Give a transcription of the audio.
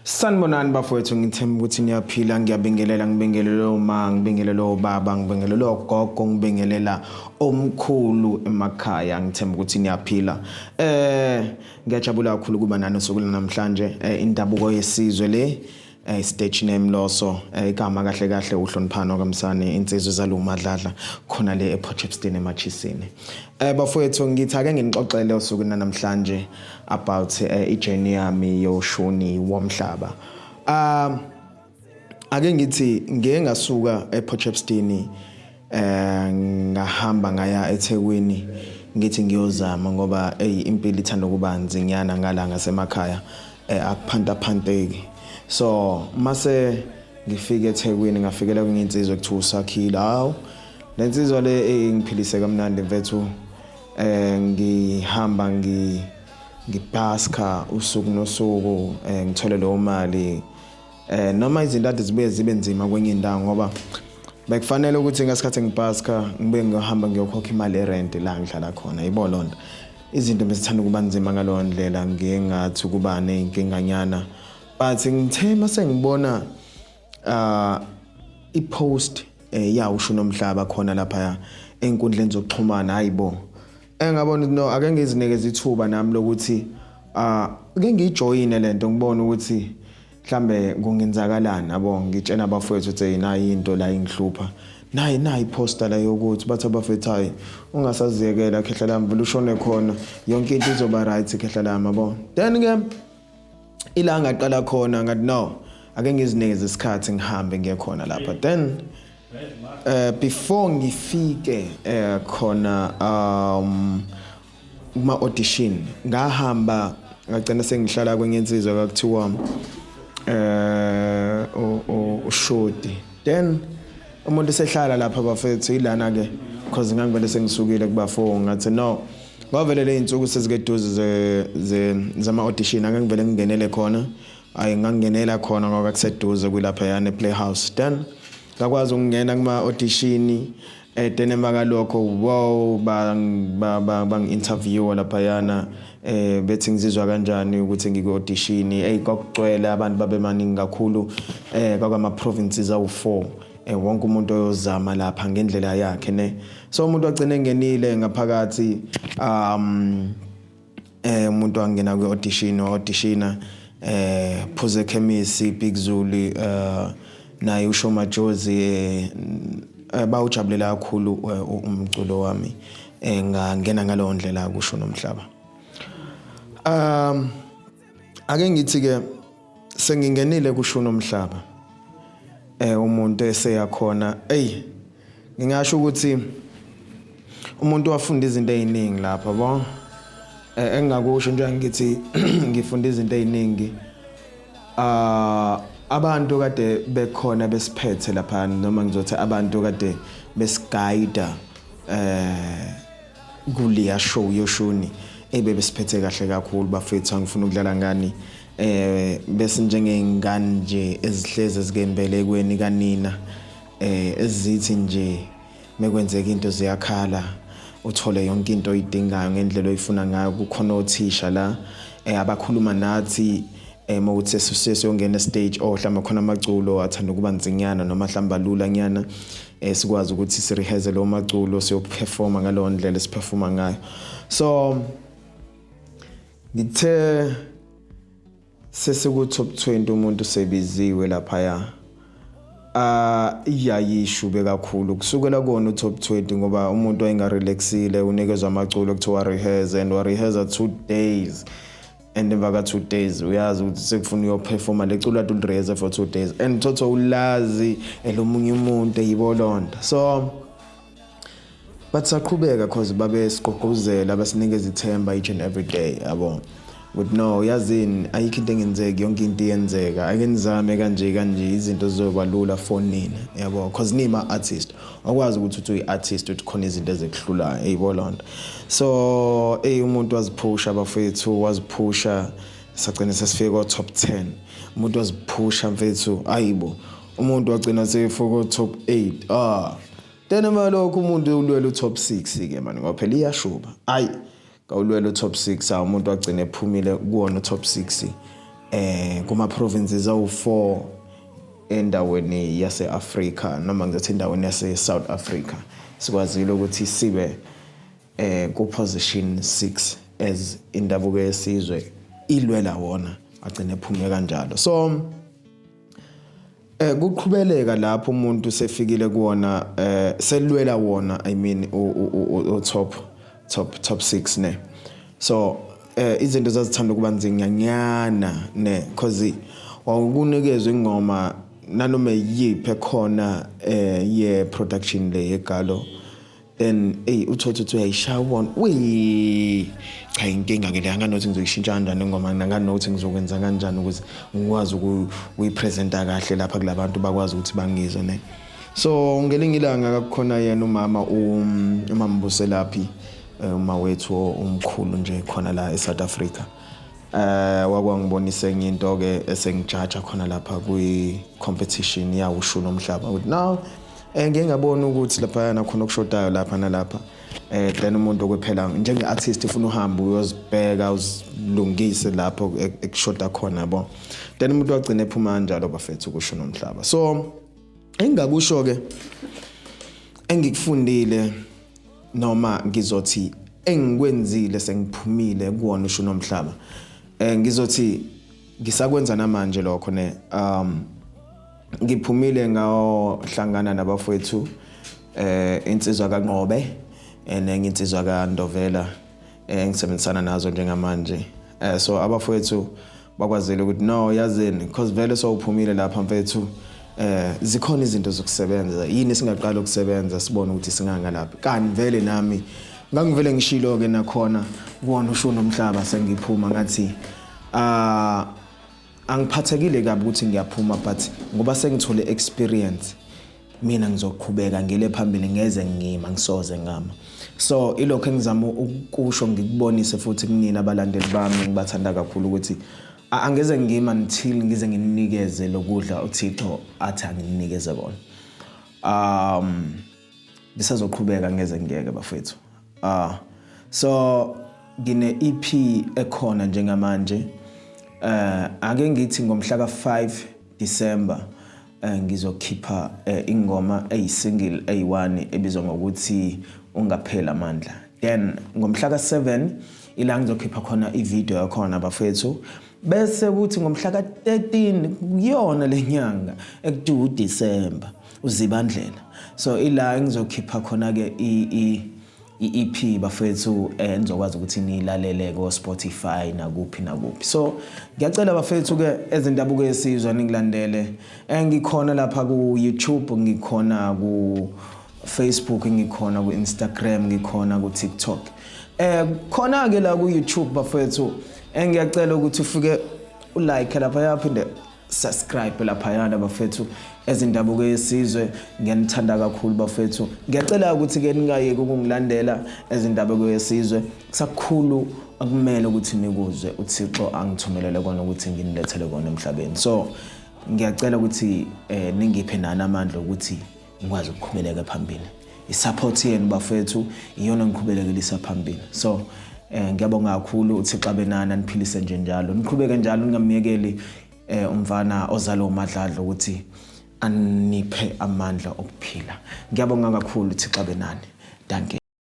Sanibonani bafowethu, ngithemba ukuthi niyaphila. Ngiyabingelela, ngibingelela oma, ngibingelela obaba, ngibingelela ogogo, ngibingelela omkhulu emakhaya. Ngithemba ukuthi niyaphila. Ngiyajabula kakhulu kuba nani usuku namhlanje. Indabuko yesizwe le, stage name Loso, igama kahle kahle uhloniphano kaMsane, insizwe zalumadladla khona le ePort Shepstone eMachisini. Bafowethu, ngithi ake nginixoxele usuku namhlanje about ijourney yami yoshuni womhlaba. Ake ngithi ngeke ngasuka ePort Shepstone, ngahamba ngaya eThekwini, ngithi ngiyozama ngoba hey, impilo ithanda ukuba nzinyana ngala ngasemakhaya, akuphanta phanteki. So mase ngifike eThekwini, ngafikela kwenye insizwa ekuthiwa uSakhile. Hawu, lensizwa le engiphilise kamnandi mfethu. Ngihamba ngibaska usuku nosuku, ngithole leyo mali, noma izinto ade zibuye zibe nzima kwenye indawo, ngoba bekufanele ukuthi ngasikhathi ngibaska ngibuye ngiyohamba ngiyokhokha imali erent la ngihlala khona, yibo lonto. Izinto besithanda ukuba nzima ngaleyo ndlela, ngiye ngathi ukuba neyinkinganyana, but ngithe mase ngibona ipost yawusho nomhlaba khona lapha enkundleni zokuxhumana, hayibo, engabona no, ake ngizinikeze ithuba nami lokuthi ake ngiyijoyine lento, ngibone ukuthi mhlambe kungenzakalani, yabo. Ngitshena abafowethu ukuthi nayi into la ingihlupha, nayi iposter la yokuthi bathi abafethu, hayi, ungasaziyekela khehla lami, vele ushone khona, yonke into izoba right, khehla lami, yabo. Then ke ila ngaqala khona, ngathi no, ake ngizinikeze isikhathi, ngihambe ngiye khona lapha. Then before ngifike khona kuma audition, ngahamba ngagcina sengihlala kwenye insizwa kwakuthiwa uShoti. Then umuntu esehlala lapha bafethu, ilana ke, because ngangivele sengisukile kuba 4, ngathi no, ngavele le insuku sezike duze ze zama audition, ake ngivele ngingenele khona. Ayi, ngangingenela khona ngoba kuseduze kulapha yana ePlayhouse. Then ngakwazi ukungena kuma audition. Then emva kalokho, wow, bangi-interview laphayana, bethi ngizizwa kanjani ukuthi ngiku-audition. Ey, kwakugcwele abantu, babemaningi kakhulu, kwakama provinces awu4, wonke umuntu oyozama lapha ngendlela yakhe ne. So umuntu wagcina engenile ngaphakathi, umuntu wangena kwi-audition, auditiona Phuze Khemisi, Big Zulu, naye usho Majozi, bawujabulela kakhulu umculo wami. Ngangena ngalowo ndlela kusho nomhlaba. Ake ngithi ke sengingenile kusho nomhlaba, umuntu eseyakhona, ey, ngingasho ukuthi umuntu wafunda izinto eziningi lapha bo. Engingakusho nje, ngithi ngifunda izinto eziningi. Abantu kade bekhona besiphethe lapha, noma ngizothi abantu kade besiguide kuleya show yoshuni, ebebesiphethe kahle kakhulu bafethu. Angifuna ukudlala ngani, bese njengey'ngane nje ezihlezi ezikembelekweni kanina, ezithi nje mekwenzeka into ziyakhala, uthole yonke into oyidingayo ngendlela oyifuna ngayo. Kukhona othisha la abakhuluma nathi mawuthi sesiyongena stage, oh, mhlawumbe khona amaculo athanda ukuba nzinyana noma mhlawumbe alula nyana, sikwazi ukuthi sirehearse lo maculo, siyoperforma ngalowo ndlela esiperforma ngayo. So ngithe sesiku top 20, umuntu sebiziwe laphaya, iyayishube kakhulu kusukela kona u-top 20, ngoba umuntu wayengarelaxile, unikezwa amaculo kuthiwa rehearse, and warehearsa 2 days, and emva ka 2 days uyazi ukuthi sekufuna uyoperforma leculo ade ulirehearse for 2 days, and thotho ulazi elomunye umuntu, eyibo lonto. So but saqhubeka cause babe siqoqozela, basinikeza ithemba each and every day, yabo, ukuthi no, yazini, ayikho into engenzeki, yonke into iyenzeka, ake nizame kanje kanje, izinto zizoba lula for nina, yabo, cause nima artist akwazi ukuthi uthi uyi-artist uthi khona izinto ezikuhlulayo, eyibo lonto. So ey, umuntu waziphusha bafethu, waziphusha, sagcina sesifike ko-top 10. Umuntu waziphusha mfethu, ayibo, umuntu wagcina sefika ko-top 8. Ah, then emva lokho umuntu ulwela u-top 6 ke mani, ngoba phela iyashuba. Ayi, kawulwela u-top 6, awu, umuntu wagcina ephumile kuwona u-top 6. Kuma provinces awu4 endaweni yase-Afrika, noma ngizothi endaweni yase-South Africa, sikwazile ukuthi sibe ku position 6 as indabuko yesizwe ilwela wona, agcine ephume kanjalo. So kuqhubeleka lapho umuntu sefikile kuwona, selwela wona, I mean u top 6 ne. So izinto zazithanda ukuba nzinyanyana ne, cause wawukunikezwa ingoma nanoma yiphi ekhona ye production le yegalo, then ey, uthothe uthi uyayishaya, ubona we cha, inkinga ke le, anganothi ngizoyishintsha kanjani ingoma, anganothi ngizokwenza kanjani ukuze ngikwazi ukuyipresenta kahle lapha kulabantu, bakwazi ukuthi bangizwe ne. So ngelinye ilanga kakukhona yena umama, umama Buselaphi, uma wethu omkhulu nje khona la eSouth Africa, wakwangibonisa enye into ke esengijaja khona lapha kwi competition yawushuna umhlaba, ukuthi now ngeke ngabona ukuthi lapha khona okushodayo lapha nalapha. Then umuntu kuphela njenge artist ufuna uhamba uyozibheka, uzilungise lapho ekushoda khona, yabo. Then umuntu wagcina ephuma kanjalo bafethu kusho nomhlaba. So engingakusho ke, engikufundile, noma ngizothi engikwenzile sengiphumile kuwona usho nomhlaba, ngizothi ngisakwenza namanje lokho ne. Ngiphumile ngayohlangana nabafowethu, insizwa kaNqobe nenye insizwa kaNdovela, engisebenzisana nazo njengamanje. So abafowethu bakwazile ukuthi no, yazini, because vele sowuphumile lapha mfethu, zikhona izinto zokusebenza, yini singaqala ukusebenza, sibone ukuthi singangalaphi. Kanti vele nami ngangivele ngishilo ke nakhona kuwona usho nomhlaba sengiphuma, ngathi ah, angiphathekile kabi ukuthi ngiyaphuma, but ngoba sengithole experience, mina ngizoqhubeka ngile phambili, ngeze ngima, ngisoze ngama. So ilokho engizama ukusho, ngikubonise futhi kunina abalandeli bami ngibathanda kakhulu, ukuthi angeze ngima until ngize nginikeze lokudla uThixo athi anginikeze kona. Ngisazoqhubeka, ngeze ngiyeke bafethu. So ngine EP ekhona njengamanje. Ake ngithi ngomhla ka5 December ngizokhipha ingoma eyisingle eyi1 ebizwa ngokuthi Ungaphela Amandla. Then ngomhla ka7 ila ngizokhipha khona ivideo yakhona bafethu, bese kuthi ngomhla ka13 kuyona lenyanga ekuthiwa uDecember, uZibandlela, so ila engizokhipha khona ke i i-EP bafethu, nizokwazi ukuthi niyilalele ko Spotify nakuphi nakuphi. So ngiyacela bafethu ke, ezindabuko yesizwe, ningilandele. Ngikhona lapha ku YouTube, ngikhona ku Facebook, ngikhona ku Instagram, ngikhona ku TikTok. Khona ke la ku YouTube bafethu, ngiyacela ukuthi ufike ulike lapha, yaphinde subscribe laphayana bafethu, ezindabuko yesizwe. Ngiyanithanda kakhulu bafethu. Ngiyacela ukuthi ke ningayeki ukungilandela ezindabuko yesizwe. Kusakhulu akumele ukuthi nikuzwe uThixo angithumelele kona ukuthi nginilethele kona emhlabeni. So ngiyacela ukuthi ningiphe nani amandla ukuthi ngikwazi ukuqhubeleka phambili. Isupport yenu bafethu iyona ngiqhubelekelisa phambili. So ngiyabonga kakhulu. uThixo abenani, aniphilise nje njalo, niqhubeke njalo, ningamyekeli umfana ozalwa uMadladla ukuthi aniphe amandla okuphila. Ngiyabonga kakhulu. uThixo abenani. Dankie.